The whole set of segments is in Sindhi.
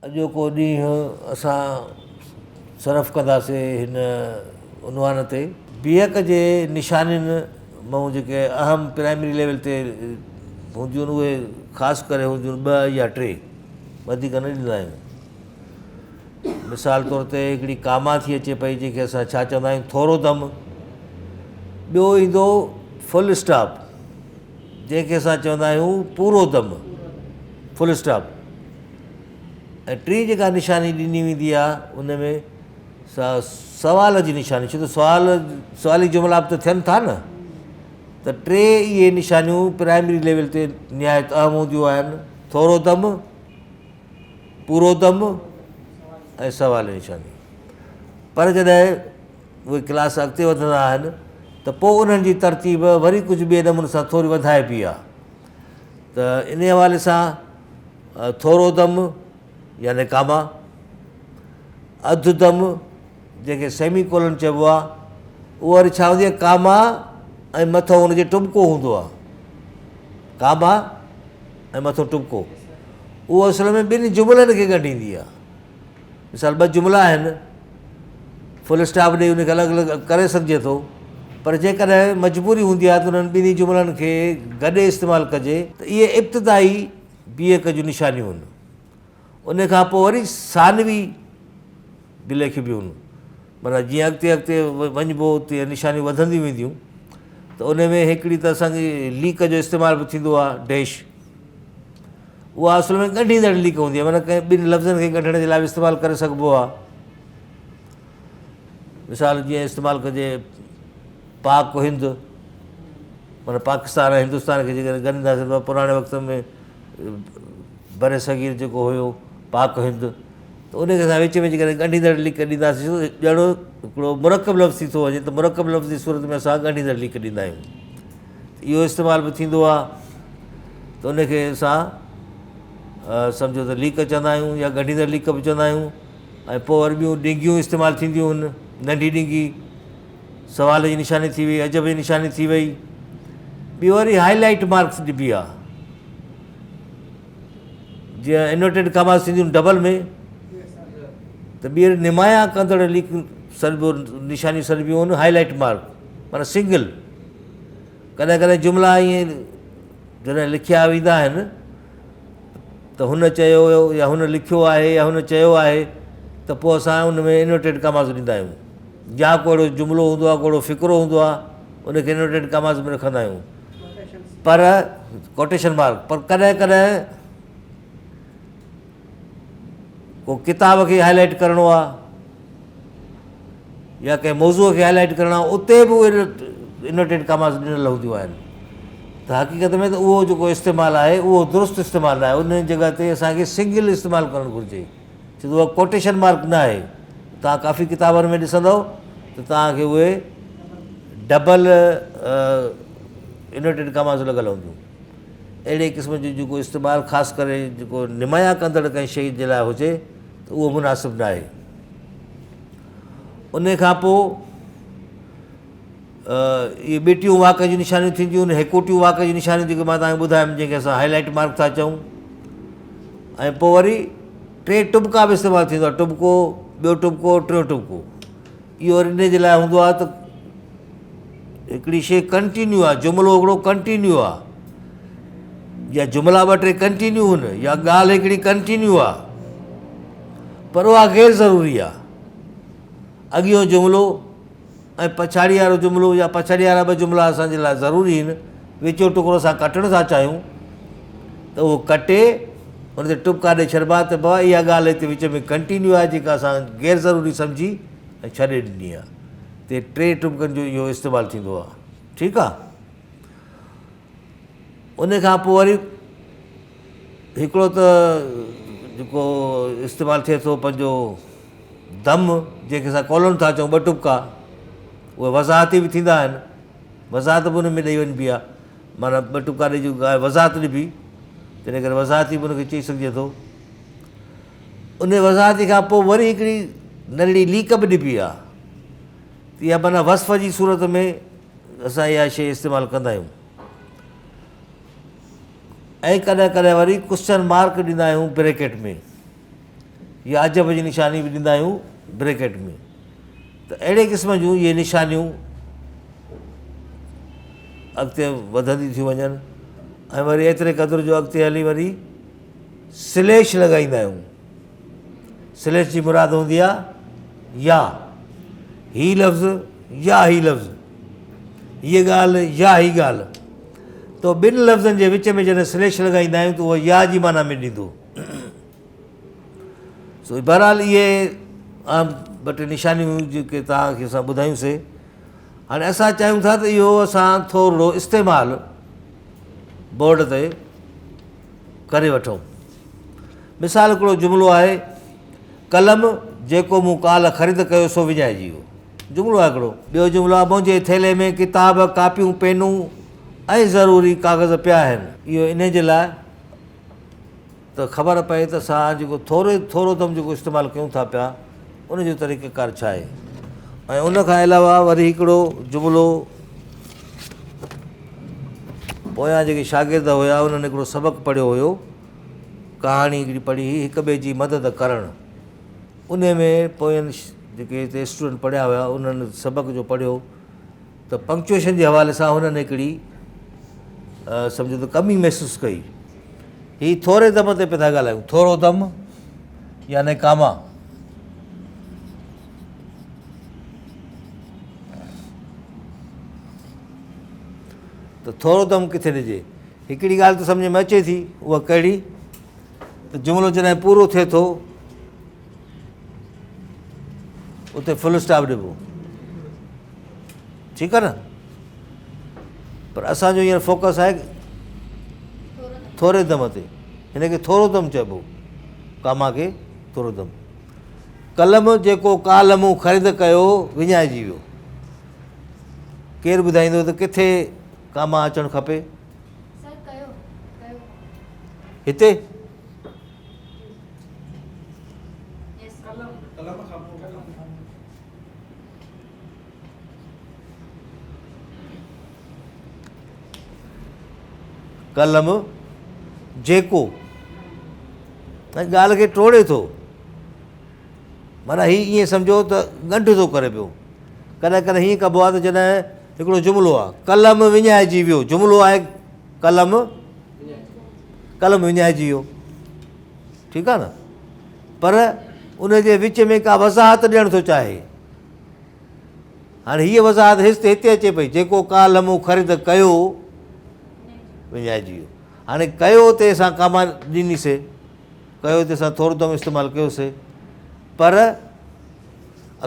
اڄوڪو ڏينهن اسان صرف ڪنداسين هن عنوان تي. بيهڪ جي نشانين مئون جيڪي اهم پرائمري ليول تي هونديون آهن اهي خاص ڪري هونديون آهن ٻه يا ٽي وڌيڪ نه ڏيندا آهيون. مثال طور تي هڪڙي ڪاما ٿي اچي پئي جنهن کي اسان ڇا چوندا آهيون ٿورو دم، ٻيو ايندو فل اسٽاپ جنهن کي اسان چوندا آهيون پورو دم، فل اسٽاپ. ۽ ٽين جيڪا نشاني ڏني ويندي آهي ان ۾ سا سوال جي نشاني ڇو ته سوال سوالي جملا به ته ٿين ٿا نه ته ٽي اهي نشانيون پرائمري ليول تي نهايت اهم هونديون آهن ٿورو دم پورو دم ۽ سوالي نشاني پر جڏهن اهي ڪلاس اڳتي وڌندا آهن ته پوء انهن جي ترتيب وري ڪجهه ٻئي نموني سان ٿوري وڌائبي آهي ته ان حوالي سان ٿورو دم يعني ڪاما، اڌ دم جنهن کي سيمي ڪولن چئبو آهي، اهو وري ڇا هوندي آهي ڪاما ۽ مٿو ان جي ٽٻڪو هوندو آهي، ڪاما ۽ مٿو ٽٻڪو، اهو اصل ۾ ٻن جملن کي ڳنڍيندي آهي. مثال ٻه جملا آهن، فل اسٽاپ ڏئي ان کي الڳ الڳ ڪري سگهجي ٿو، پر جيڪڏهن مجبوري هوندي آهي ته انهن ٻنهي جملن کي گڏي استعمال ڪجي ته اهي ابتدائي بيهڪ جون نشانيون آهن. ان کان پوء وري ثانوي به ليکبيون آهن. معنيٰ جيئن اڳتي اڳتي وڃبو تيئن نشانيون وڌنديون وينديون ته ان ۾ هڪڙي ته اسان جي ليڪ جو استعمال به ٿيندو آهي ڊيش اها اصل ۾ ڳنڍيندڙ ليڪ هوندي آهي معنيٰ ڪنهن ٻن لفظن کي ڳنڍڻ جي لاء به استعمال ڪري سگهبو آهي. مثال جيئن استعمال ڪجي پاڪ هند معنيٰ پاڪستان ۽ هندستان کي جيڪڏهن ڳنڍينداسين ته پراڻي وقت ۾ برصغير جيڪو هيو پاڪ هند ته ان کي اسان وچ ۾ جيڪڏهن ڳنڍيندڙ ليڪ ڏينداسين ڄڻ هڪڙو مرڪب لفظ ٿي ٿو وڃي ته مرڪب لفظ جي صورت ۾ اسان ڳنڍيندڙ ليڪ ڏيندا آهيون اهو استعمال به ٿيندو آهي ته ان کي اسان سمجهو ته ليڪ چوندا آهيون يا ڳنڍيندڙ ليڪ به چوندا آهيون ۽ پوء وري ٻيون ڏنگيون استعمال ٿينديون آهن ننڍي ڏنگي سوال جي نشاني ٿي وئي، عجب جي نشاني ٿي وئي. ٻي وري هائي لائيٽ مارڪس ڏبي آ. جيئن انورٽيڊ ڪاماز ٿينديون ڊبل ۾ ته ٻي وري نمايان ڪندڙ ليڪ سڏبو نشانيون سڏبيون آهن هائي لائيٽ مارڪ معنيٰ سنگل. ڪڏهن ڪڏهن جملا ائين جڏهن لکيا ويندا آهن ته هن چيو هيو يا هن لکيو آهي يا هن چيو آهي ته پوء اسان ان ۾ انورٽيڊ ڪاماز ڏيندا آهيون. يا ڪو اهڙو جملو هوندو آهي ڪو اهڙو فقرو هوندو آهي ان کي انورٽيڊ ڪاماز ۾ رکندا آهيون پر ڪوٽيشن مارڪ پر ڪڏهن ڪڏهن ڪو ڪتاب کي هائي لائيٽ ڪرڻو آهي يا ڪنهن موضوع کي هائي لائيٽ ڪرڻو آهي اتي به اهي انورٽيڊ ڪاماز ڏنل هونديون آهن ته حقيقت ۾ ته اهو جيڪو استعمال آهي اهو درست استعمال نه آهي ان جڳهه تي اسانکي سنگل استعمال ڪرڻ گهرجي ڇو ته اها ڪوٽيشن مارڪ نه آهي. توهان ڪافي ڪتابن ۾ ڏسندؤ ته توهان کي اهي ڊبل انورٽيڊ ڪاماز لڳل هونديون. اهڙي قسم جو جيڪو استعمال خاص ڪري جيڪو نمايان ڪندڙ ڪنهن شيء جي لاء هجي ته اهو مناسب نه آهي. ان کان پوء اهي ٻٽيون واڪ جون نشانيون ٿينديون آهن، هيڪوٽيون واڪ جون نشانيون جيڪي مان توهان کي ٻڌايم جنهن کي اسان هائي لائيٽ مارڪ ٿا چئون ۽ پوء وري ٽي ٽٻڪا به استعمال ٿيندو آهي ٽٻڪو ٻيو ٽٻڪو ٽيون ٽٻڪو اهو وري ان جي لاء هوندو آهي ته هڪڙي شيء ڪنٽينيو آهي جملو هڪڙو ڪنٽينيو آهي يا جملا ٻه ٽي ڪنٽينيو آهن يا ڳالهه هڪڙي ڪنٽينيو آهي پر اها غير ضروري آهي اڳيون جملو ۽ پڇاڙيء وارو جملو يا پڇاڙيء وارا ٻه جملا اسان جي لاء ضروري آهن، وچون ٽڪرو اسان ڪٽڻ ٿا چاهيون ته اهو ڪٽي ان تي ٽٻڪا ڏئي ڇڏبا ته بابا اها ڳالهه هتي وچ ۾ ڪنٽينيو آهي جيڪا اسان غير ضروري سمجهي ۽ ڇڏي ڏني آهي تي ٽي ٽٻڪن جو اهو استعمال ٿيندو آهي ٺيڪ آهي ان کان پوء وري هڪڙو ته جيڪو استعمال ٿئي ٿو پنهنجو دم جنهن کي اسان ڪالن ٿا چئون ٻه ٽٻڪا اهي وضاحتي به ٿيندا آهن وضاحت به ان ۾ ڏئي وڃبي آهي معنيٰ ٻه ٽٻڪا ڏئي جو وضاحت ڏبي تنهن ڪري وضاحتي به ان کي چئي سگهجي ٿو ان وضاحتي کان پوء وري هڪڙي ننڍڙي ليڪ به ڏبي آهي اها معنيٰ وصف جي صورت ۾ اسان اها شيء استعمال ڪندا آهيون ۽ ڪڏهن ڪڏهن وري ڪوشچن مارڪ ڏيندا آهيون بريڪيٽ ۾ يا عجب جي نشاني به ڏيندا آهيون بريڪيٽ ۾ ته اهڙي قسم جون اهي نشانيون اڳتي وڌنديون ٿيون وڃن ۽ وري ايتري قدر جو اڳتي هلي وري سليش لڳائيندا آهيون سليش جي مراد هوندي آهي يا هي لفظ يا هي لفظ هيء ڳالهه يا هي ڳالهه تو ٻن لفظن جي وچ ۾ جڏهن سليش لڳائيندا آهيون ته اهو يا جي معنيٰ ۾ ڏيندو سو بهرحال اهي عام ٻه ٽي نشانيون جيڪي توهان کي اسان ٻڌايون سي هاڻي اسان چاهيون ٿا ته اهو اسان ٿورڙو استعمال بورڊ تي ڪري وٺون مثال هڪڙو جملو آهي قلم جيڪو مون ڪالهه خريد ڪيو سو وڃائجي ويو جملو آهي هڪڙو ٻيو جملو آهي منهنجي ٿيلهي ۾ ڪتاب ڪاپيون پينون ۽ ضروري ڪاغذ پيا آهن اهو انهي جي لاء ته خبر پئي ته اسان جيڪو ٿوري ٿورو دم جيڪو استعمال ڪيون ٿا پيا ان جو طريقه ڪار ڇا آهي ۽ ان کان علاوه وري هڪڙو جملو پويان جيڪي شاگرد هيا انهن هڪڙو سبق پڙهيو هيو ڪهاڻي هڪڙي پڙهي هئي هڪ ٻئي جي مدد ڪرڻ ان ۾ پوين جيڪي هتي اسٽوڊنٽ پڙهيا هيا انهن سبق جو پڙهيو ته پنڪچوئيشن جي حوالي سان هنن هڪڙي سمجهو ته ڪمي محسوس ڪئي. هي ٿوري دم تي پيا ٿا ڳالهايون، ٿورو دم يعني ڪاما. ته ٿورو دم ڪٿي ڏجي؟ هڪڙي ڳالهه ته سمجهه ۾ اچي ٿي، اها ڪهڙي؟ ته جملو جڏهن پورو ٿئي ٿو اتي فل اسٽاپ ڏبو ٺيڪ آهي نه پر اسان جو هينئر فوڪس آهي ٿوري دم تي هن کي ٿورو دم چئبو ڪاما کي ٿورو دم قلم جيڪو ڪالهه مون خريد ڪيو وڃائجي ويو ڪير ٻڌائيندو ته ڪٿي ڪاما اچڻ کپي هتي قلم جيڪو ۽ ڳالهه کي ٽوڙي ٿو معنيٰ هي ائين سمجهو ته ڳنڍ ٿو ڪري پيو ڪڏهن ڪڏهن هيئن ڪبو آهي ته جڏهن هڪڙو جملو آهي قلم وڃائجي ويو جملو آهي قلم قلم وڃائجي ويو ٺيڪ آهي نه پر ان جي وچ ۾ ڪا وضاحت ڏيڻ ٿو چاهي هاڻي هيء وضاحت هس ته هتي اچي پئي جيڪو ڪالهه مون خريد ڪيو وڃائجي ويو هاڻي ڪيو تي اسان ڪاما ڏنيسي ڪيو تي اسان ٿورو دم استعمال ڪيوسي پر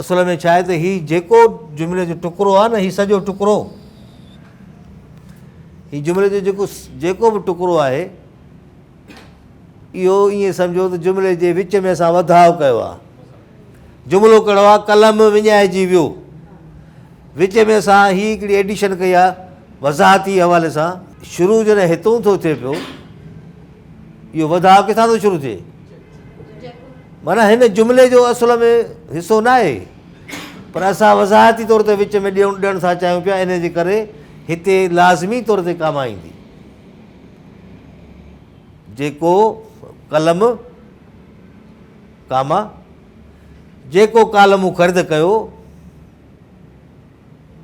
اصل ۾ ڇا آهي ته هي جيڪو جملي جو ٽڪرو آهي نه هي سڄو ٽڪرو هي جملي جو جيڪو جيڪو به ٽڪرو آهي اهو ائين سمجهو ته جملي جي وچ ۾ اسان وڌاء ڪيو آهي جملو ڪهڙو آهي قلم وڃائجي ويو وچ ۾ اسان هي هڪڙي ايڊيشن ڪئي آهي وضاحتي حوالي سان شروع جڏهن هتون ٿو ٿئي پيو اهو وڌاء ڪٿان ٿو شروع ٿئي معنيٰ هن جملي جو اصل ۾ حصو نه آهي پر اسان وضاحتي طور تي وچ ۾ ڏيڻ ڏيڻ ٿا چاهيون پيا ان جي ڪري هتي لازمي طور تي ڪاما ايندي جيڪو قلم ڪاما جيڪو ڪالهه مون خريد ڪيو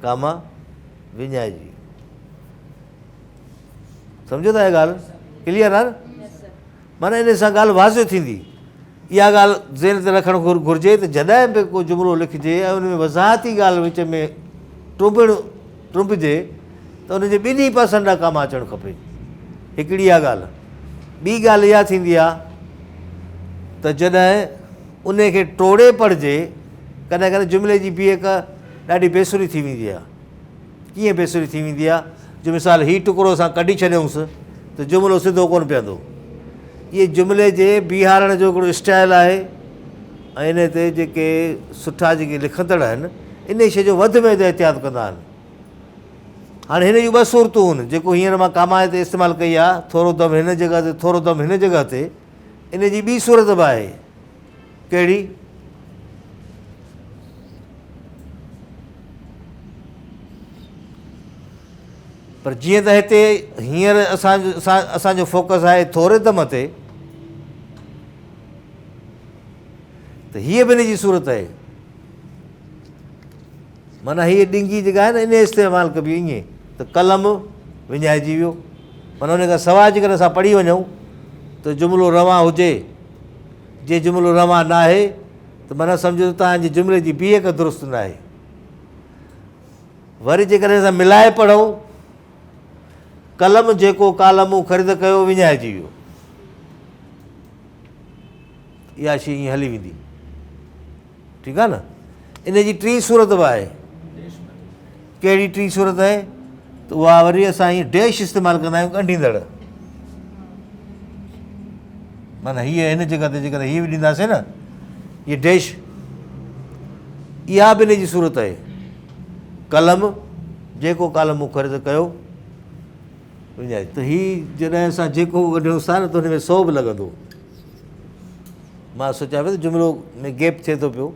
ڪاما وڃائجي سمجهو ٿا اها ڳالهه ڪليئر آهي نه معنيٰ ان سان ڳالهه واضح ٿيندي. اها ڳالهه ذهن تي رکڻ گهرجي ته جڏهن به ڪو جملو لکجي ۽ ان ۾ وضاحتي ڳالهه وچ ۾ ٽنبڻ ٽنبجي ته ان جي ٻنهي پاسن ڏانهن ڪاما اچڻ کپي. هڪڙي اها ڳالهه. ٻي ڳالهه اها ٿيندي آهي ته جڏهن ان کي ٽوڙي پڙهجي ڪڏهن ڪڏهن جملي جي بيهڪ ڏاڍي بيسري ٿي ويندي آهي. ڪيئن بي سري ٿي ويندي آ جو مثال هي ٽڪرو اسان ڪڍي ڇڏيونس ته جملو سڌو ڪونه پيهندو. اهي جملي جي بيهارڻ جو هڪڙو اسٽائل آهي ۽ ان تي جيڪي سٺا جيڪي لکندڙ آهن انهي شيء جو وڌ ۾ وڌ احتياط ڪندا آهن. هاڻي هن جون ٻه صورتون آهن جيڪو هينئر مان ڪاما تي استعمال ڪئي آ ٿورو دم هن جڳهه تي ٿورو دم هن جڳهه تي ان جي ٻي صورت به آهي. ڪهڙي؟ پر جيئن ته هتي هينئر اسان اسان جو فوڪس آهي ٿوري دم تي ته هيء به ان جي صورت آهي. معنيٰ هيء ڏنگي جيڪا آهي نه ان استعمال ڪبي ائين ته قلم وڃائجي ويو. معنيٰ ان کان سواء جيڪڏهن اسان پڙهي وڃون ته جملو روان هجي. جي جملو روان ناهي ته معنيٰ سمجهو ته توهان جي جملي جي بيهڪ درست ناهي. وري جيڪڏهن اسان ملائي پڙهون قلم جيڪو ڪالهه مون خريد ڪيو وڃائجي ويو. اها شيء ائين هلي ويندي. ٺيڪ آهي نه؟ ان جي ٽين صورت به آهي. ڪهڙي ٽين صورت آهي؟ ته اها وري اسان هي ڊيش استعمال ڪندا آهيون ڳنڍيندڙ. معنيٰ هيء هن جڳهه تي جيڪڏهن هيء به ڏينداسين نه هيء ڊيش اها به ان جي صورت آهي. قلم جيڪو ڪالهه مون خريد ڪيو وڃائي ته هي جڏهن اسان جيڪو ڳنڍيونس ٿا نه ته هن ۾ سو به لڳندو. مان سوچيان پيو ته جملو ۾ گيپ ٿئي ٿو پيو.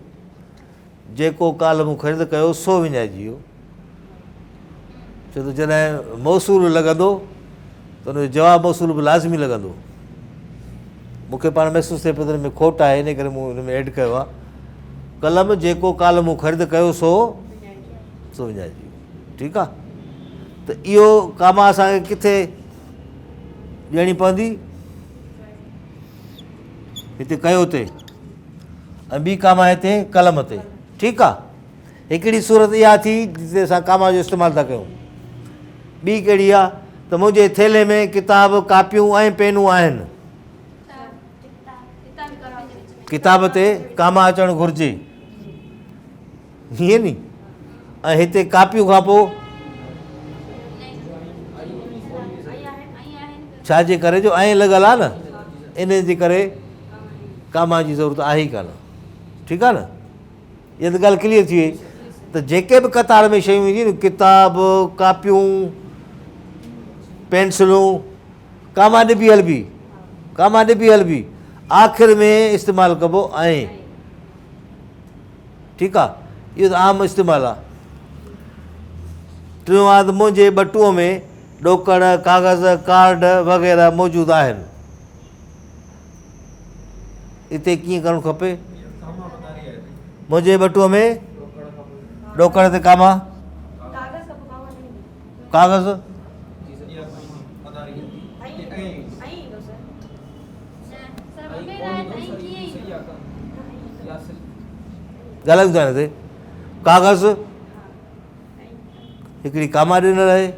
جيڪو ڪالهه مون خريد ڪيو سو وڃائجي ويو. ڇو ته جڏهن موصول لڳندو ته ان جو جواب موصول به لازمي لڳندو. مون کي پاڻ محسوس ٿئي پيو ته ان ۾ کوٽ آهي ان ڪري مون ان ۾ ايڊ ڪيو آهي. قلم جيڪو ڪالهه مون خريد ڪيو سو سو وڃائجي ويو. ٺيڪ آهي ته اهو ڪاما اسان کي ڪٿي ڏيڻي پوندي؟ هتي ڪيو تي ۽ ٻي ڪاما هتي قلم تي. ٺيڪ آ. هڪڙي صورت اها ٿي جتي اسان ڪاما جو استعمال ٿا ڪيون. ٻي ڪهڙي آ ته منهنجي ٿيلهي ۾ ڪتاب، ڪاپيون ۽ پينون آهن. ڪتاب تي ڪاما اچڻ گهرجي. هيئن ني ۽ هتي ڪاپيون کان پوء ڇا جي ڪري جو ائين لڳل آهي نه ان جي ڪري ڪاما جي ضرورت آهي ئي ڪانه. ٺيڪ آهي نه؟ اها ته ڳالهه ڪليئر ٿي وئي ته جيڪي به قطار ۾ شيون اينديون نه ڪتاب، ڪاپيون، پينسلون، ڪاما ڏبي هلبي، ڪاما ڏبي هلبي، آخر ۾ استعمال ڪبو ائين. ٺيڪ آ اهو ته عام استعمال آ. ٽيون آ ته منهنجي ٻٽونء ۾ ڏوڪڙ، ڪاغذ، ڪارڊ وغيره موجود آهن. اتي ڪيئن ڪرڻ کپي؟ منهنجي ٻٽونء ۾ ڏوڪڙ تي ڪاما، ڪاغذ. ڳالهايون ٿا هن تي ڪاغذ هڪڙي ڪاما ڏنل آهي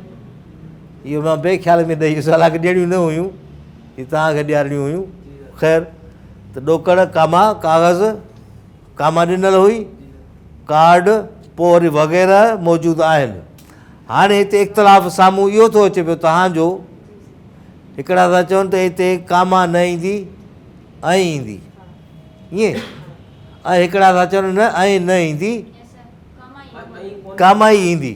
اهو مان بي خيال ۾ ڏئي ويس حالانڪه ڏيڻيون نه هيون هي توهان کي ڏيارڻيون هيون خير ته ڏوڪڙ ڪاما ڪاغذ ڪاما ڏنل هئي ڪارڊ پوء وري وغيره موجود آهن هاڻي هتي اختلاف سامهون اهو ٿو اچي پيو توهان جو هڪڙا ٿا چون ته هتي ڪاما نه ايندي ۽ ايندي ائين ۽ هڪڙا ٿا چون نه ۽ نه ايندي ڪاما ئي ايندي.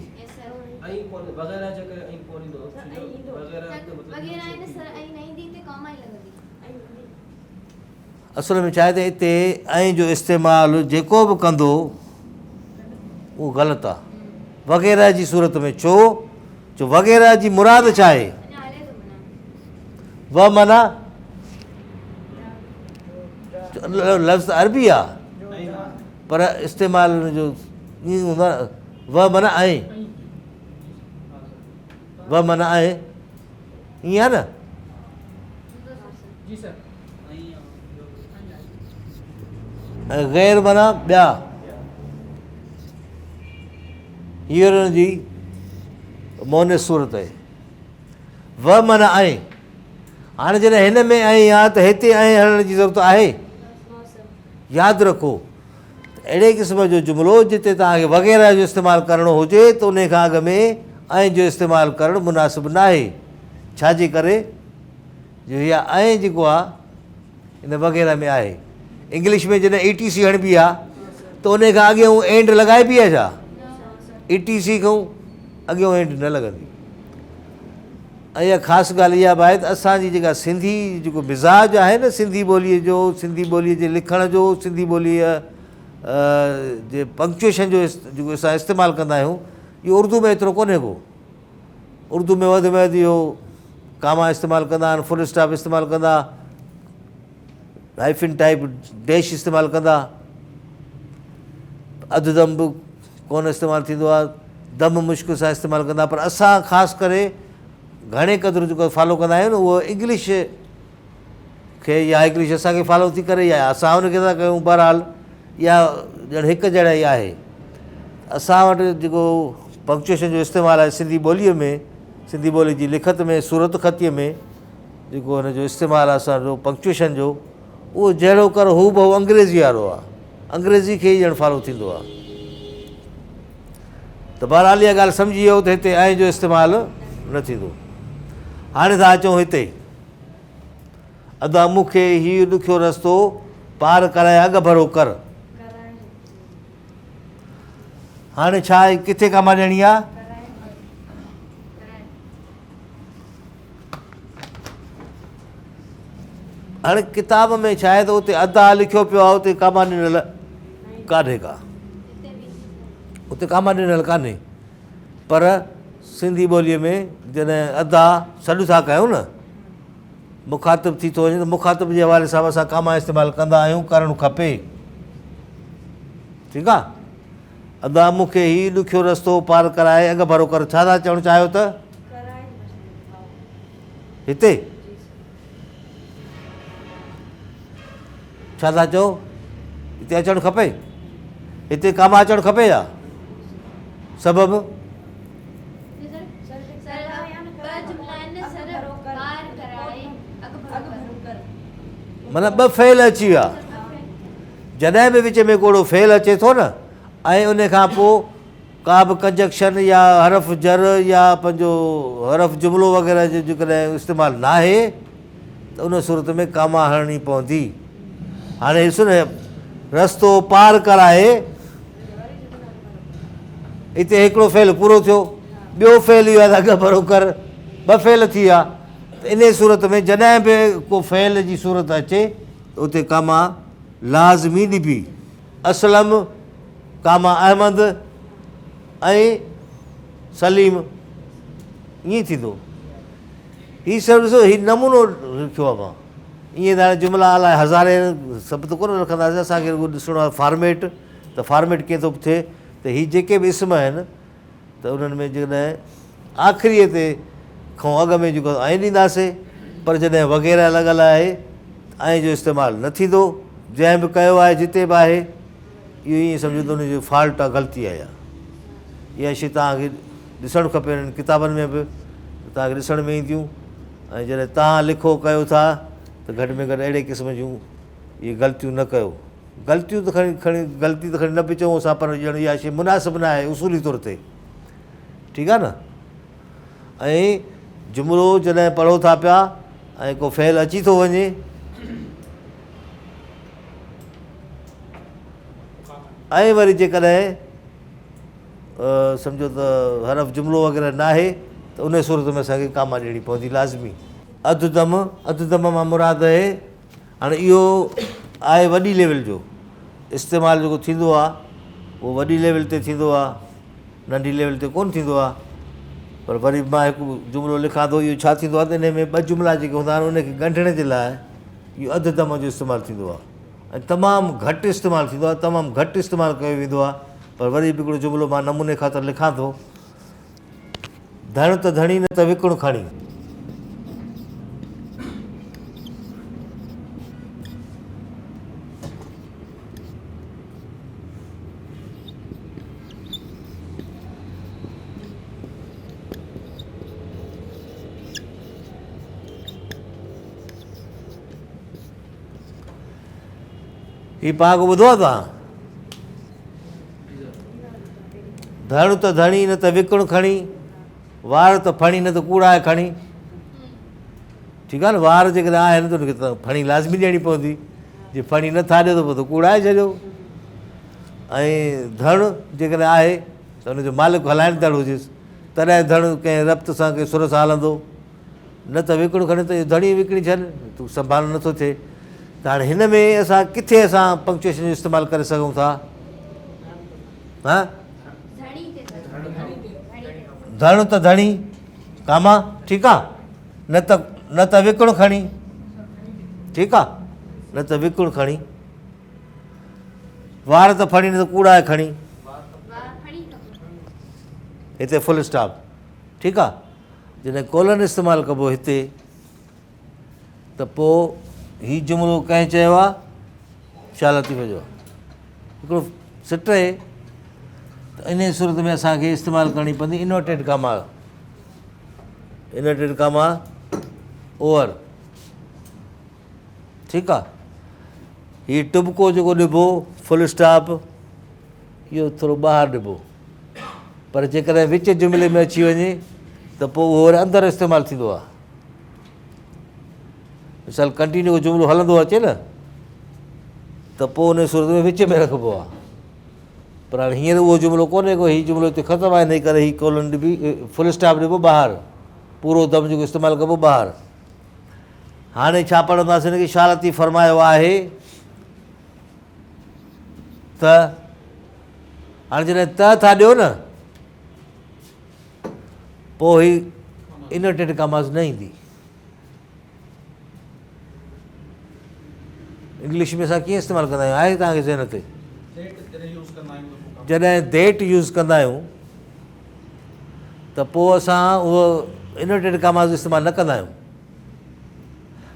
اصل ۾ ڇا آهي ته اتي ۽ جو استعمال جيڪو به ڪندو اهو غلط آهي وغيره جي صورت ۾ ڇو جو وغيره جي مراد ڇا آهي و معنيٰ لفظ عربي آهي پر استعمال ان جو ائين هوندو آهي و معنيٰ ۽ و معنيٰ ۽ ائين آهي نه ۽ غير معنيٰ ٻيا. هيء ان جي مؤنث صورت آهي. و معنيٰ ۽. هاڻي جڏهن هن ۾ ۽ آ ته هتي ۽ هڻڻ جي ضرورت آهي؟ ياد رکو ته اهڙي قسم جو جملو جتي توهان کي وغيره جو استعمال ڪرڻو هجي ته انهي کان اڳ ۾ ۽ جو استعمال ڪرڻ مناسب ناهي. ڇا جي ڪري؟ جو هي ۽ جيڪو آ ان وغيره ۾ آهي. انگلش ۾ جڏهن اي ٽي سي هڻبي آ ته ان کان اڳيون اينڊ لڳائبي آ ڇا؟ اي ٽي سي کان اڳيون اينڊ نه لڳندي. ۽ اها خاص ڳالهه اها به آهي ته اسان جي جيڪا سنڌي جيڪو مزاج آهي نه سنڌي ٻوليء جو، سنڌي ٻوليء جي لکڻ جو، سنڌي ٻوليء جي پنڪچوئيشن جو جيڪو اسان استعمال ڪندا آهيون اهو اردو ۾ ايترو ڪونهي ڪو. اردو ۾ وڌ ۾ وڌ اهو ڪاما استعمال ڪندا آهن، فل اسٽاپ استعمال ڪندا، هائفن ٽائپ ڊيش استعمال ڪندا. اڌ دم به ڪونه استعمال ٿيندو آهي، دم مشڪل سان استعمال ڪندا پر اسان خاص ڪري گهڻي قدر جيڪو فالو ڪندا آهيون نه اهو انگلش کي يا انگلش اسان کي فالو ٿي ڪري يا اسان ان کي ٿا ڪيون بهرحال اها ڄڻ هڪ جهڙا ئي آهي. اسان وٽ جيڪو پنڪچوئيشن جو استعمال آهي سنڌي ٻوليء ۾ سنڌي ٻولي جي لکت ۾ صورتخطيء ۾ جيڪو هن جو استعمال آهي اسان جو پنڪچوئيشن جو اهو جهڙو ڪر هوبهو انگريزي وارو آهي انگريزي کي ئي ڄڻ فالو ٿيندو آهي ته بهرحال اها ڳالهه سمجهي ويو ته هتي ۽ جو استعمال نه ٿيندو. هاڻي ٿا اچون هتي. ادا مون کي هيء ڏکيو رستو پار ڪرائي اڳڀرو ڪر. هاڻي ڇا ڪٿي ڪاما ڏيڻي آ؟ هاڻي ڪتاب ۾ ڇا آهي ته اتي ادا لکيو پيو آهي اتي ڪاما ڏنل ڪانهي ڪا اتي ڪاما ڏنل ڪانهي پر سنڌي ٻوليء ۾ جڏهن ادا سڏ ٿا ڪيون نه مخاطب ٿي ٿو وڃي ته مخاطب جي حوالي سان اسان ڪاما استعمال ڪندا آهيون ڪرڻ کپي ٺيڪ آ ادا مون کي هي ڏکيو رستو پار ڪرائي اڳ ڀرو ڪر ڇا ٿا چوڻ چاهيو ته هتي ڇا ٿا چئو؟ هتي اچڻ کپي؟ هتي ڪاما اچڻ کپي يا؟ سبب؟ معنيٰ ٻه فعل اچي ويا. جڏهن به وچ ۾ ڪو اهڙو فعل اچي ٿو نه ۽ ان کان پوء ڪا به ڪنجڪشن يا حرف جر يا پنهنجو حرف جملو وغيره جو جيڪڏهن استعمال ناهي ته ان صورت ۾ ڪاما هڻڻي پوندي. هاڻي ڏسو نه رستو پار ڪرائي اتي هڪڙو فعل پورو ٿيو ٻيو فعل اهو آهي ته اڳ ڀرو ڪر ٻه فعل ٿي ويا ته ان صورت ۾ جڏهن به ڪو فعل جي صورت اچي ته اتي ڪاما لازمي ڏبي. اسلم ڪاما احمد ۽ سليم ائين ٿيندو. هي سڀ ڏسو هي نمونو لکيو آهي مان ائين ته هاڻي جملا الائي هزارين سڀ ته ڪونه لکنداسين اسان کي رڳو ڏسڻو آهي فارميٽ ته فارميٽ ڪيئن ٿو ٿئي ته هي جيڪي به اسم آهن ته انهن ۾ جيڪڏهن آخريء تي کان اڳ ۾ جيڪو ۽ ڏينداسين پر جڏهن وغيره لڳل آهي ته ۽ جو استعمال نه ٿيندو جنهن به ڪيو آهي جتي به آهي اهو ائين سمجهو ته ان جو فالٽ آهي غلطي آهي اها اها شيء توهان کي ڏسڻ کپي انهن ڪتابن ۾ به توهان کي ڏسڻ ۾ اينديون ۽ جڏهن توهان لکو ڪيو ٿا ته گهٽ ۾ گهٽ اهڙي قسم جون اهي غلطيون نه ڪيو غلطيون ته کڻي کڻي غلطي ته کڻي نه به چئون اسان پر ڄڻ اها شيء مناسب نه آهي اصولي طور تي ٺيڪ آهي نه ۽ جملو جڏهن پڙهو ٿا پيا ۽ ڪو فعل اچي ٿو وڃي ۽ وري جيڪڏهن سمجهو ته حرف جملو وغيره ناهي ته ان صورت ۾ اسان کي ڪاما ڏيڻي پوندي لازمي. اڌ دم، اڌ دم مان مراد اهي هاڻي اهو آهي وڏي ليول جو استعمال جيڪو ٿيندو آهي اهو وڏي ليول تي ٿيندو آهي ننڍي ليول تي ڪونه ٿيندو آهي پر وري به مان هڪ جملو لکان ٿو اهو ڇا ٿيندو آهي ته ان ۾ ٻه جملا جيڪي هوندا آهن ان کي ڳنڍڻ جي لاء اهو اڌ دم جو استعمال ٿيندو آهي ۽ تمام گهٽ استعمال ٿيندو آهي تمام گهٽ استعمال ڪيو ويندو آهي پر وري به هڪڙو جملو مان نموني خاطر لکان ٿو ڌڻ ته ڌڻي نه ته وڪڻ کڻي. هي پهاڪو ٻڌو آهي توهان؟ ڌڻ ته ڌڻي نه ته وڪڻ کڻي، وار ته ڦڻي نه ته ڪوڙائي کڻي. ٺيڪ آهي نه وار جيڪڏهن آهن ته ان کي ته ڦڻي لازمي ڏيڻي پوندي جي ڦڻي نه ٿا ڏيو ته پوء ته ڪوڙائي ڇڏيو ۽ ڌڻ جيڪڏهن آهي ته ان جو مالڪ هلائيندڙ هجيس تڏهن ڌڻ ڪنهن ربط سان ڪنهن سر سان هلندو نه ته وڪڻ کڻي ته اهو ڌڻي وڪڻي ڇڏ، تون سنڀالڻ نٿو ٿئي. ته هاڻي هن ۾ اسان ڪٿي اسان پنڪچوئيشن جو استعمال ڪري سگهون ٿا؟ ها؟ ڌڻ ته ڌڻي، ڪاما، ٺيڪ آ؟ نه ته نه ته وڪڻ کڻي، ٺيڪ آ؟ نه ته وڪڻ کڻي. وار ته ڦڻي نه ته ڪوڙ آهي کڻي. هتي فل اسٽاپ ٺيڪ آ. جڏهن ڪولن استعمال ڪبو هتي ته پوء هي جملو ڪنهن چيو آ؟ شاهه لطيف جو هڪڙو سٽ آهي ته انهي صورت ۾ اسان کي استعمال ڪرڻي پوندي inverted comma inverted comma over ٺيڪ آ. هي ٽٻڪو جيڪو ڏبو فل اسٽاپ اهو ٿورو ٻاهر ڏبو پر جيڪڏهن وچ جملي ۾ اچي وڃي ته پوء اهو وري اندر استعمال ٿيندو آ. مثال ڪنٽينيو جملو هلندو اچي نه ته پوء ان صورت ۾ وچ ۾ رکبو آ. پر هاڻي هينئر اهو جملو ڪونهي ڪو هي جملو هتي ختم آهي ان ڪري هي ڪولن ڏبي فل اسٽاپ ڏبو ٻاهر پورو دم جيڪو استعمال ڪبو ٻاهر. هاڻي ڇا پڙهنداسين هن کي شاهه لطيف فرمايو آهي ته هاڻي جڏهن ته ٿا ڏيو نه پوء هي انورٽيڊ ڪاماز نه ايندي. انگلش ۾ اسان ڪيئن استعمال ڪندا آهيون آهي توهان کي ذهن تي؟ جڏهن that use ڪندا آهيون ته پوء اسان اهو انورٽيڊ ڪاماز استعمال نه ڪندا آهيون.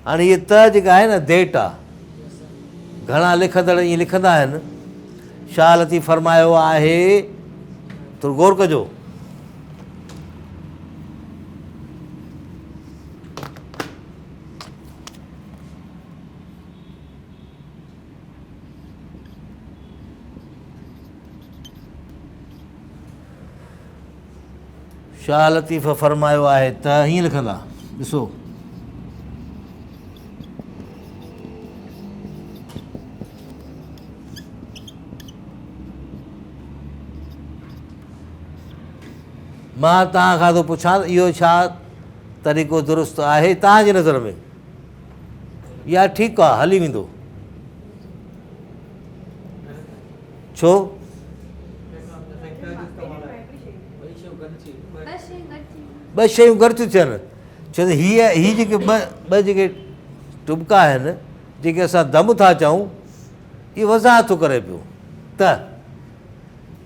هاڻي هيء ته جيڪا آهي نه that آ. گهڻا لکندڙ ائين لکندا آهن. شاهه لطيف فرمايو آهي ٿورو غور ڪجو. شاهه لطيف فرمايو آهي ته هيئن لکندا ڏسو. مان توهان کان ٿو پڇان ته اهو ڇا طريقو درست آهي توهان جي نظر ۾ يا ٺيڪ آهي هلي ويندو؟ ڇو؟ ٻه شيون گڏ ٿيون ٿين ڇو ته هيء هي جيڪي ٻه ٻه جيڪي ٽٻڪا آهن جيڪي اسان دم ٿا چئون اهو وضاحت ٿو ڪري پيو ته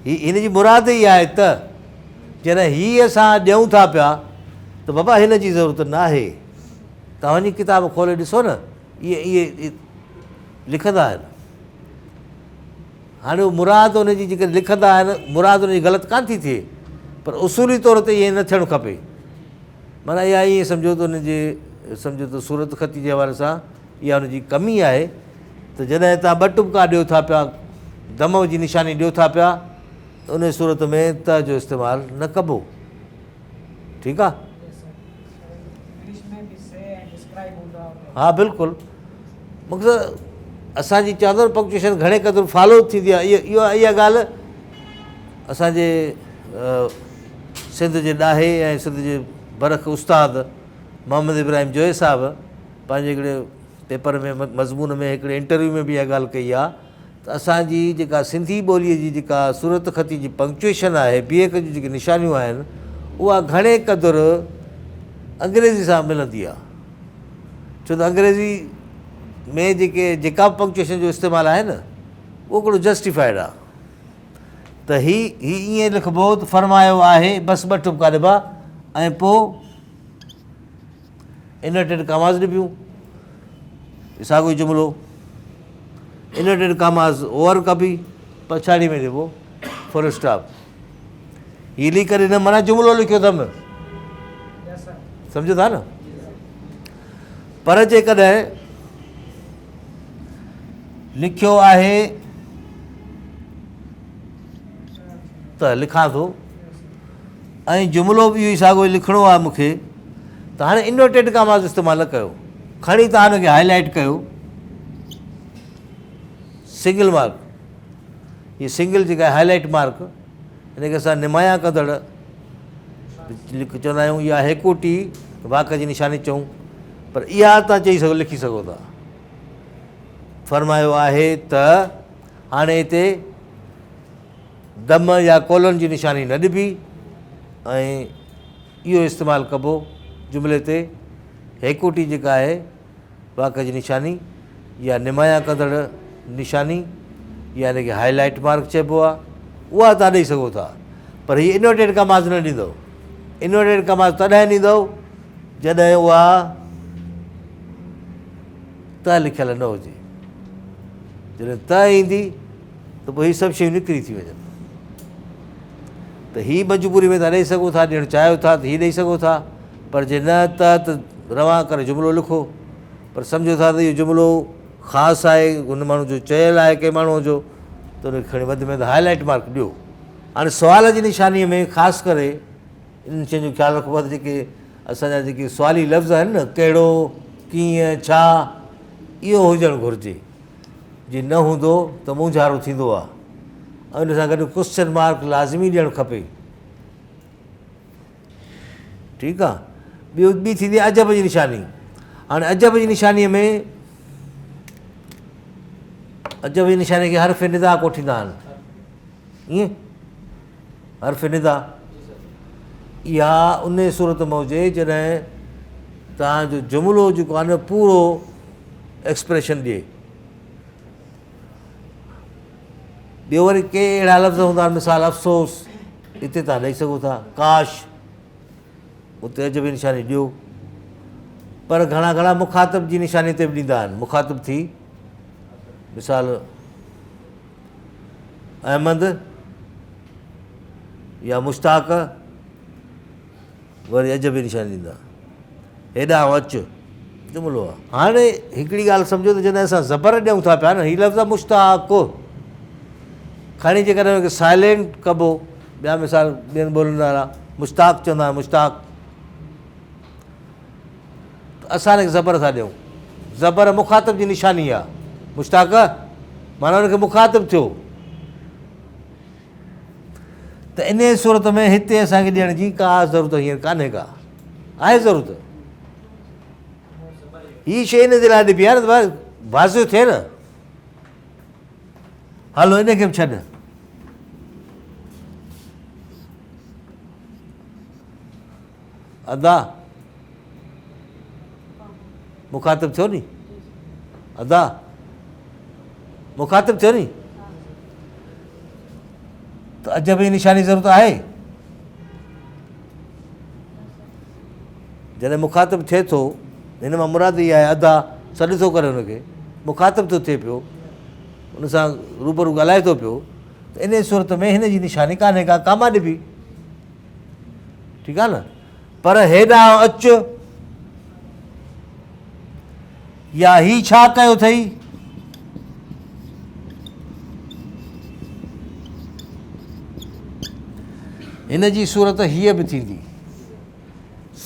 هي هن جي مراد ئي آهي ته جڏهن هي اسان ڏيون ٿا پيا ته بابا هن جي ضرورت نه آهي توهان وڃي ڪتاب کولي ڏسو نه اهي اهي لکندا آهن هاڻي اهو مراد ان جي جيڪڏهن لکندا آهن مراد ان جي غلط ڪانه ٿي ٿئي پر اصولي طور تي ائين نه ٿيڻ کپي معنيٰ اها ائين سمجهو ته ان جي سمجهو ته صورت خطي جي حوالي سان اها ان جي ڪمي آهي ته جڏهن توهان ٻه ٽٻڪا ڏيو ٿا پيا دم جي نشاني ڏيو ٿا پيا ته ان صورت ۾ ته جو استعمال نه ڪبو ٺيڪ آ ها بلڪل مقصد اسان جي چادر پنڪچوئيشن گهڻي قدر فالو ٿيندي آهي اها اها ڳالهه اسان جي سنڌ جي ڏاهي ۽ سنڌ جي برک استاد محمد ابراهيم جويي صاحب پنهنجي هڪڙي پيپر ۾ مضمون ۾ هڪڙي انٽرويو ۾ به اها ڳالهه ڪئي آهي ته اسان جي جيڪا سنڌي ٻوليء جي جيڪا صورتخطي جي پنڪچوئيشن آهي، بيهڪ جون جيڪي نشانيون آهن، اها گهڻي قدر انگريزي سان ملندي آهي. ڇو ته انگريزي ۾ جيڪي جيڪا به پنڪچوئيشن جو استعمال آهي نه، اهو هڪڙو جسٽيفائيڊ آهي. ته هي هي ائين لکبو ته فرمايو آهي، بس ٻه ٽٻڪا ڏبا ۽ پوء انورٽيڊ ڪاماز ڏبيون، ساڳيو ئي جملو انورٽيڊ ڪاماز اوور ڪبي، پڇاڙي ۾ ڏبو فل اسٽاپ. هي لکي ڪري نه معنيٰ جملو لکيو اٿم، سمجهو ٿا نه؟ پر جيڪڏهن لکيو آهي ته لکان ٿو ۽ جملو به اهو ئي ساڳيو لکڻو آهي مون کي ته هاڻي انورٽيڊ ڪاماز استعمال نه ڪيو، کڻي توهان ان کي هائي لائيٽ ڪيو، سنگل مارڪ، هي سنگل جيڪا آهي هائي لائيٽ مارڪ ان کي اسان نمايان ڪندڙ چوندا آهيون يا هيڪوٽي واڪ جي نشاني چئون، پر اها توهان چئي سگهو لکي سگهو ٿا. فرمايو آهي ته هاڻي هتي دم يا ڪولن جي نشاني نه ڏبي ۽ اهو استعمال ڪبو جملي تي هيڪوٽي جيڪا آهي واڪ جي نشاني يا نمايان ڪندڙ نشاني يا ان کي هائي لائيٽ مارڪ چئبو آهي، اها توهان ڏئي سگهو ٿا. پر هي انورٽيڊ ڪماز نه ڏيندو. انورٽيڊ ڪماز تڏهن ڏيندو جڏهن اها ته لکيل نه هجي. جڏهن ته ايندي ته پوء هي سڀ شيون نڪري ٿي وڃن. ته هي مجبوري ۾ توهان ڏئي سگهو ٿا، ڏيڻ چاهيو ٿا ته هي ڏئي سگهو ٿا، پر جي نه ته ته روان ڪري جملو لکو. پر سمجهو ٿا ته اهو جملو خاص آهي، هن ماڻهو جو چيل آهي ڪنهن ماڻهوء جو، ته ان کي کڻي وڌ ۾ وڌ هائي لائيٽ مارڪ ڏيو. هاڻي سوال جي نشانيء ۾ خاص ڪري انهن شين جو خيال رکبو آهي ته جيڪي اسان جا جيڪي سوالي لفظ آهن نه، ڪهڙو، ڪيئن، ڇا، اهو هجڻ گهرجي. جي نه هوندو ته مونجهارو ٿيندو آهي ۽ ان سان گڏ ڪوسچن مارڪ لازمي ڏيڻ کپي. ٺيڪ آ. ٻيو ٻي ٿيندي عجب جي نشاني. هاڻي عجب جي نشانيء ۾ عجب جي نشاني کي حرف ندا ڪوٺيندا آهن. ائين حرف ندا اها ان صورت ۾ هجي جڏهن توهان جو جملو جيڪو آهي نه پورو ايڪسپريشن ڏئي. ٻيو وري ڪي اهڙا لفظ هوندا آهن مثال افسوس اتي توهان ڏئي سگهو ٿا، ڪاش اتي عجبي نشاني ڏيو. پر گهڻا گهڻا مخاطب جي نشاني تي به ڏيندا آهن. مخاطب ٿي مثال احمد يا مشتاق وري عجبي نشاني ڏيندا، هيڏانهن اچ، جملو آهي. هاڻي هڪڙي ڳالهه سمجهو ته جڏهن اسان زبر ڏيون ٿا پيا نه، هي لفظ آهي مشتاق، کڻي جيڪڏهن ان کي سائلينٽ ڪبو، ٻيا مثال ٻين ٻولين وارا مشتاق چوندا آهن مشتاق، ته اسان ان کي زبر ٿا ڏيون، زبر مخاطب جي نشاني آهي، مشتاق معنيٰ ان کي مخاطب ٿيو. ته انهيء صورت ۾ هتي اسان کي ڏيڻ جي ڪا ضرورت هينئر ڪانهي ڪا آهي ضرورت. هي شيء ان جي لاء ڏبي آهي نه ته واضح ٿئي نه. هلو ان کي به ڇڏ. ادا مخاطب ٿيو ني، ادا مخاطب ٿيو ني، ته عجب جي نشاني ضرورت آهي. جڏهن مخاطب ٿئي ٿو، هن مان مراد اها آهي ادا سڏ ٿو ڪري هن کي، مخاطب ٿو ٿئي پيو، ان سان روبرو ڳالهائي ٿو پيو، ته انهيء صورت ۾ هن جي نشاني ڪانهي ڪا، ڪاما ڏبي. ٺيڪ آهي نه. پر هيڏانهن اچ يا هي ڇا ڪيو اٿئي؟ هن جي صورت هيء به ٿيندي،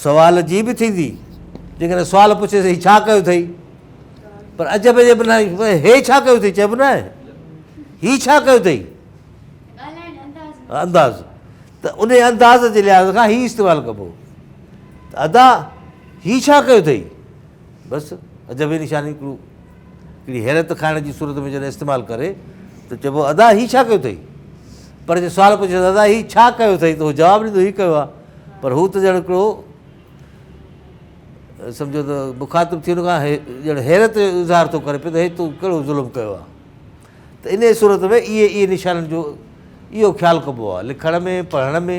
سوال جي به ٿيندي. جيڪڏهن سوال پڇيس هي ڇا ڪيو اٿئي، پر عجب جي بنا هي ڇا ڪيو اٿئي چئبو نه آهي، هي ڇا ڪيو اٿئي انداز، ته ان انداز جي لحاظ کان هي استعمال ڪبو ته ادا هي ڇا ڪيو اٿئي. بس عجب جي نشاني هڪڙو هڪڙي حيرت کائڻ جي صورت ۾ جڏهن استعمال ڪري ته چئبو ادا هي ڇا ڪيو اٿئي. پر جي سوال پڇي ته ادا هي ڇا ڪيو اٿئي ته هو جواب ڏيندو هي ڪيو آهي، پر هو ته ڄڻ هڪڙو سمجهو ته مخاطب ٿي ان کان ڄڻ حيرت جو اظهار ٿو ڪري پيو ته هي تو ڪهڙو ظلم ڪيو آهي. ته انهيء صورت ۾ اهي اهي نشانن جو اهو خيال ڪبو آهي لکڻ ۾ پڙهڻ ۾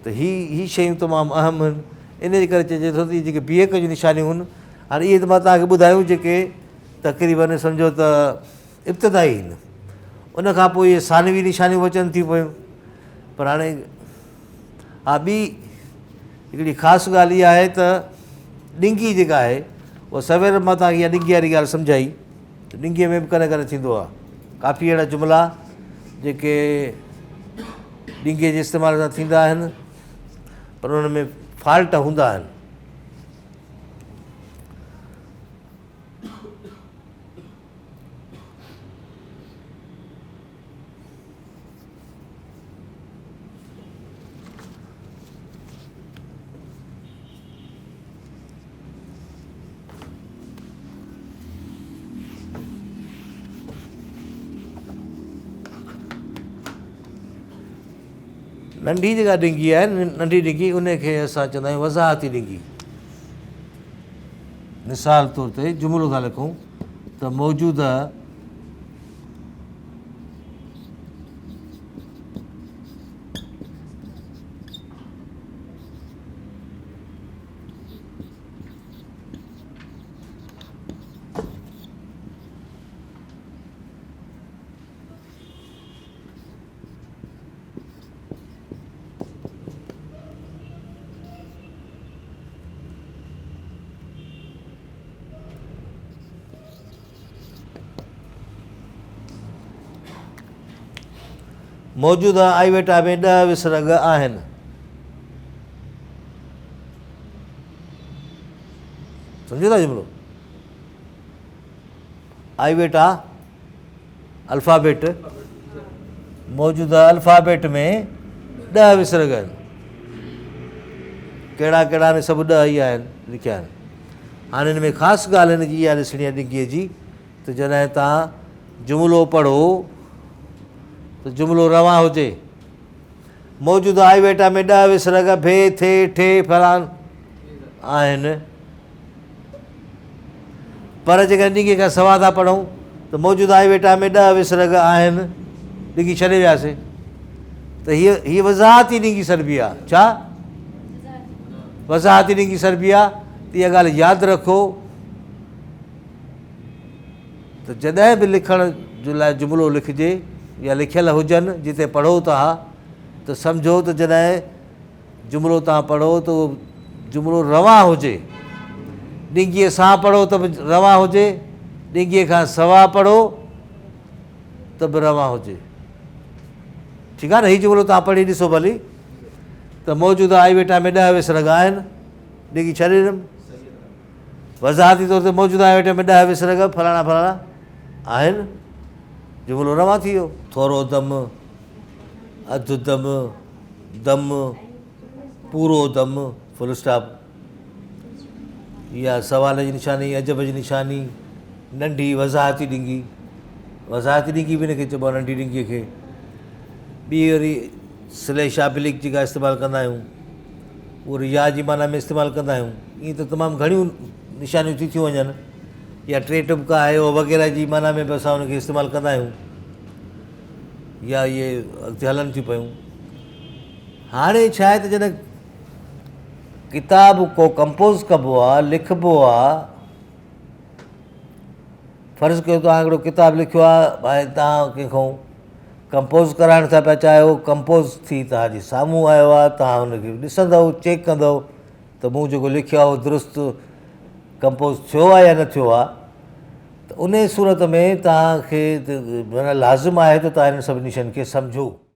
ته هي هي شيون تمام اهم آهن. انهيء جي ڪري چئجي ٿو ته اهي جيڪي بيهڪ جون نشانيون آهن، هاڻي اهي ته مان توهان کي ٻڌايون جيڪي تقريبن سمجهو ته ابتدائي آهن، ان کان پوء اهي ثانوي نشانيون به اچن ٿيون پيون. پر هاڻي ها ٻي هڪڙي خاص ڳالهه اها آهي ته ڏنگي جيڪا آهي اها سوير مان توهان کي اها ڏنگي واري ڳالهه سمجهائي ته ڏنگيء ۾ به ڪڏهن ڪڏهن ٿيندو آهي. ڪافي اهڙا جملا جيڪي ڏنگيء جي استعمال سان ٿيندا آهن پر انهن ۾ فالٽ هوندا آهن. ننڍي جيڪا ڊنگي آهي ننڍي ڊنگي ان کي اسان چوندا آهيون وضاحتي ڊنگي. مثال طور تي جملو ٿا لکون ته موجوده موجوده آئيويٽا ۾ ڏهه وسرڳ آهن. سمجهو ٿا جملو؟ آئيويٽا الفابيٽ موجوده الفابيٽ ۾ ڏهه وسرڳ آهن. ڪهڙا ڪهڙا آهن سڀ ڏهه ئي آهن لکيا آهن. هاڻي هن ۾ خاص ڳالهه هن جي اها ڏسڻي آهي ڊگهي جي ته جڏهن توهان جملو پڙهو ته جملو روان هجي. موجوده آئيويٽا ۾ ڏهه وسرڳ ڀي، ٿي، ٺي، فلان آهن. پر جيڪڏهن ڏنگي کان سوا ٿا پڙهون ته موجوده آئيويٽا ۾ ڏهه وسرڳ آهن، ڏنگي ڇڏي وياسي ته هيء هيء وضاحتي ڏنگي سڏبي آهي. ڇا؟ وضاحتي ڏنگي سڏبي آهي ته اها ڳالهه ياد رکو ته جڏهن به لکڻ جي لاء جملو لکجي يا لکيل هجن جتي پڙهو ٿا ته سمجهو ته جڏهن جملو توهان پڙهو ته اهو جملو روان هجي. ڏنگيء سان پڙهو ته به روان هجي، ڏنگيء کان سوا پڙهو ته به روان هجي. ٺيڪ آهي نه؟ هي جملو توهان پڙهي ڏسو ڀلي ته موجوده آئيويٽا ۾ ڏهه وسرڳ آهن، ڏنگي ڇڏي ڏنم. وضاحتي طور تي موجوده آئيويٽا ۾ ڏهه وسرڳ فلاڻا فلاڻا آهن، جملو روان ٿي ويو. ٿورو دم، اڌ دم، دم، پورو دم، فل اسٽاپ، يا سوال جي نشاني، عجب جي نشاني، ننڍي وضاحتي ڏنگي، وضاحتي ڏنگي به ان کي چئبو آهي ننڍي ڏنگي کي. ٻي وري سليش آبليڪ جيڪا استعمال ڪندا آهيون اهو وري يا جي معنيٰ ۾ استعمال ڪندا آهيون. ائين ته تمام گهڻيون نشانيون ٿي ٿيون وڃن يا ٽي ٽٻڪا آهي اهو وغيره جي معنيٰ ۾ به اسان ان کي استعمال ڪندا آهيون. يا اهي اڳتي هلن ٿيون پيون. هاڻي ڇا آهي ته جڏهن ڪتاب ڪو ڪمپوز ڪبو آ، لکبو آ، فرض ڪيو توهان هڪڙو ڪتاب لکيو آ ۽ توهان ڪنهن کان ڪمپوز ڪرائڻ ٿا پيا چاهيو، ڪمپوز ٿي توهان جي سامهون آيو آ، توهان ان کي ڏسندؤ، چيڪ ڪندؤ ته مون جيڪو لکيو آ اهو درست ڪمپوز ٿيو آ يا نه ٿيو آ. ته انهيء صورت ۾ توهان کي معنيٰ لازم آهي ته توهان انهن سڀني شين کي سمجهو.